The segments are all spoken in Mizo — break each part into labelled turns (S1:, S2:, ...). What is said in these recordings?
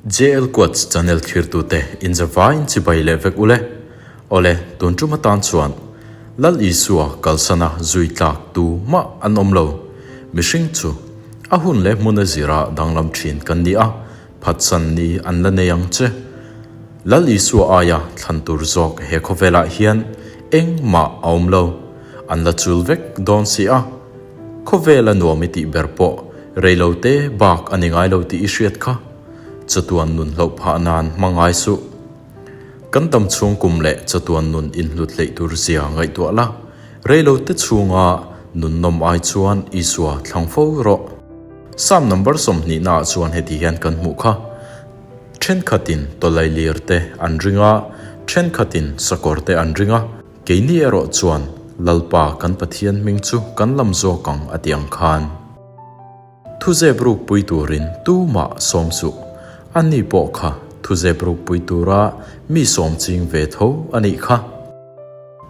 S1: JL Quotes channel thlirtute inzavaiin chibai leh vek ule. Awle, tun tum atan chuan Lal Isua kalsana zui tlak tu mah an awm lo. Mihring chu a hun leh hmun a zira danglam thin kan ni a, phatsan ni an la nei ang che. Lal Isua aia thlan tur zawk he khawvelah hian engmah a awm lo. An la chul vek dawn si a. Khawvela nuam i tih ber pawh reilote bak a ni ngai lo tih i hriat kha. Chatuan nun hloh phah nan hma ngai suh. Kan dam chhung kum leh chatuan nun inhlut hleih tur zia ngaihtuah la, reilote chhunga nun nawm ai chuan Isua thlang fo rawh. Psalm number 20 naah chuan heti hian kan hmuh kha, Thenkhatin tawlailir te an ring a, thenkhatin sakawr te an ring a, Keini erawh chuan Lalpa kan Pathian hming chu kan lam zawk ang a ti ang khan. Thuzep rukpui turin tumah sawm suh. Ani pawh kha thuzep rukpui tura mi sawm ching ve tho a nih kha.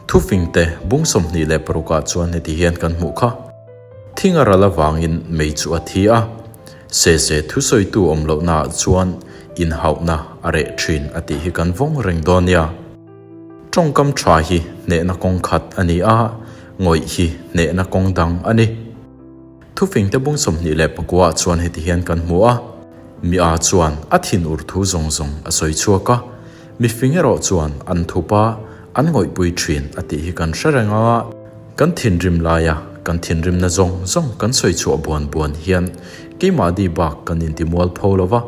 S1: Thufingte bung 26 ah chuan heti hian kan hmuh kha. Thing a ral avangin mei chu a thi a, sese thusawitu awm lohnaah chuan inhauhna a reh thin a tih hi kan vawng reng dawn nia. Tawngkam tha hi hnehna kawng khat a ni a, ngawih hi hnehna kawng dang a ni. Thufingte bung 29 ah chuan heti hian kan hmu a, Mi a chuan a thin ur thu zawng zawng a sawi chhuak a, mi fing erawh chuan an thup a, an ngawihpui thin a tih hi kan hre reng a. Kan thinrim laia kan thinrimna zawng zawng kan sawi chhuah buan buan hian keimahni bak kan intimual pho lo va,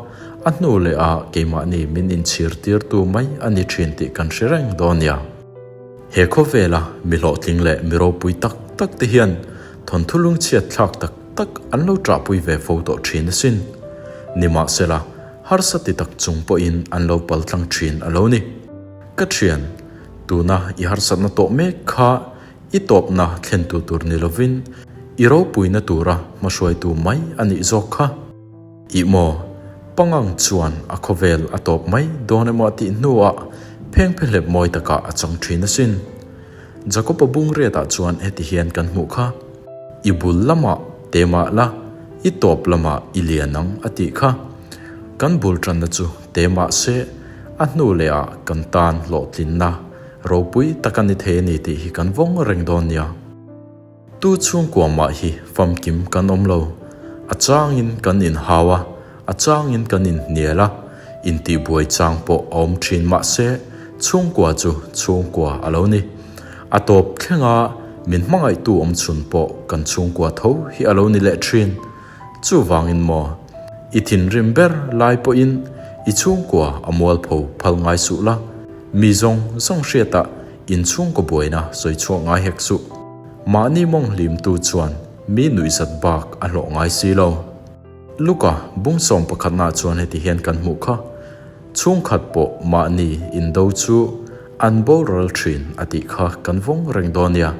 S1: A hnu leh ah keimahni min inchhir tirtu mai a ni thin tih kan hre reng dawn nia. He khawvela mi hlawhtling leh mi ropui tak tak te hian thawnthu lungchhiat thlak tak tak an lo ṭahpui ve fo tawh thin asin. Nimahsela, harsa ti tak chung pawhin an lo paltlang thin a lo ni. Ka thian, tuna i harsatna tawh mek kha i tawpna thlentu tur ni lovin i ropuina tura hmahruaitu mai a nih zawk kha. Ih maw? Pangang chuan a khawvel a tawp mai dawn emaw a tih hnuah phengphehlep mawi takah a chang thin asin. Jakob-a bung riatah chuan heti hian kan hmuh kha, I bul lamah te mah la, i tawp lamah i lian ang a tih kha. Kan bul tanna chu te mah se, a hnu lehah kan tan hlawhtlinna ropui tak a ni thei a ni tih hi kan vawng reng dawn nia. Tu chhungkua mah hi famkim kan awm lo. A changin kan inhau a, a changin kan inhnial a, intihbuai chang pawh a awm thin mahse chhungkua chu chhungkua a lo ni. A tawp thlenga min hmangaihtu awm chhun pawh kan chhungkua tho hi a lo ni leh thin. Chuvangin maw, i thinrim ber lai pawhin i chhungkua a mualpho phal ngai suh la, mi zawng zawng hriatah Inchhungkaw buaina sawi chhuak ngai hek suh. Mahni mawng hlimtu chuan mi nuihzat bak a hlawh ngai si lo. Luka bung sawm pakhatnaah chuan heti hian kan hmuh kha, Chhungkhat pawh mahni indo chu an boral thin a tih kha kan vawng reng dawn nia.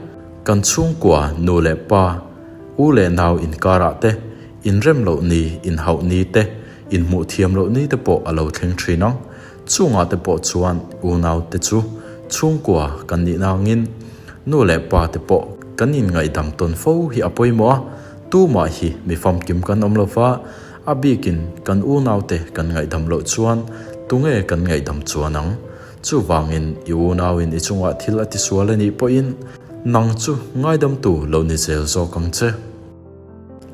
S1: Kan chhungkua nu leh pa, u leh nau inkarah te, inrem loh ni, inhauh ni te, inhmuh thiam loh ni te pawh a lo thleng thin ang. Chungah te pawh chuan unau te chu chhungkua kan nih nangin nu leh pa te pawh kan inngaihdam tawn fo hi a pawimawh a, tumah hi mi famkim kan awm lo va, a bikin kan unau te kan ngaihdam loh chuan tunge kan ngaihdam chuan ang? Chuvangin i unauin i chungah thil a tisual a nih pawhin nang chu ngaidamtu lo ni zel zawk ang che.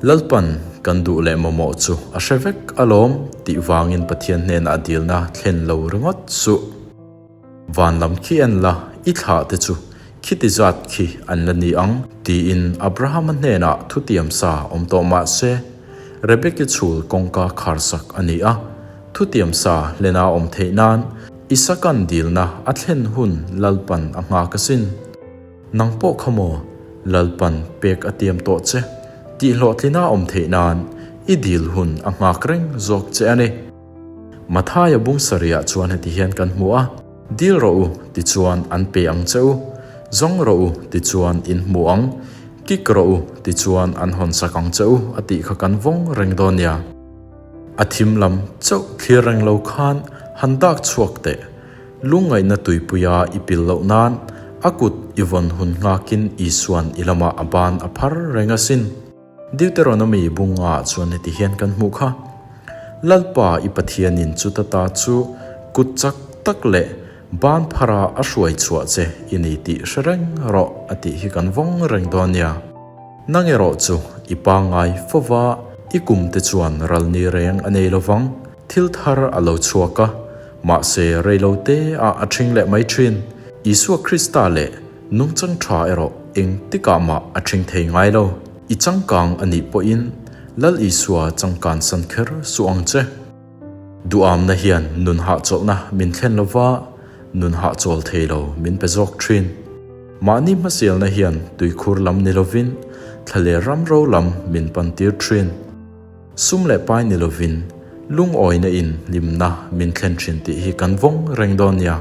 S1: Lalpan kan duh leh mamawh chu a hre vek alawm tih vangin Pathian hnenah dilna thlen lo ringawt suh. Van lam khi en la, i thlah te chu khiti zat khi an la ni ang tiin Abrahama hnenah thutiam sa awm tawh mah se, Rebeki chhul kawngka kharsak a ni a, thutiam sa hlena awm theih nan Isakan dilna a thlen hun Lalpan a nghak asin. Nang pawh kha maw, Lalpan pek a tiam tawh che, tih hlawhtlina awm theih nan i dil hun a nghak reng zawk che a ni. Mathaia bung sarihah chuan heti hian kan hmu a, Dil rawh u, tichuan an pe ang che u, zawng rawh u, tichuan in hmu ang, kik rawh u, tichuan an hawnsak ang che u, a tih kha kan vawng reng dawn nia. A thim lam chauh thlir reng lo khan han dak chhuak teh. Lungngaihna tuipuia i pil loh nan a kut i vawn hun nghakin Isua'n i lamah a ban a phar reng asin. Deuteronomy bunga chuan heti hian kan hmuh kha. Lalpa i Pathianin chuta ta chu kut chak tak leh ban phara a hruai chhuah che i ni tih hre reng rawh a tih hi kan vawng reng dawn nia. Nang erawh chu i pangngai fova i kum te chuan ral ni reng a nei lovang, thil thar a lo chhuak a, mahse reilo te ah a ṭhing leh mai ṭhin. Isua Krista leh nungchang ṭha erawh eng tikah mah a ṭhing thei ngai lo. I changkang a nih pawhin Lal Isua changkan san kher suh ang che. Duhamna hian nun hahchawlhna min thlen lova, nun hahchawl thei lo min pe zawk thin. Mahni hmasialna hian tuikhur lam ni lovin thla leh ram ro lam min pan tir thin. Sum leh pai ni lovin lungawina in hlimna min thlen thin tih hi kan vawng reng dawn nia.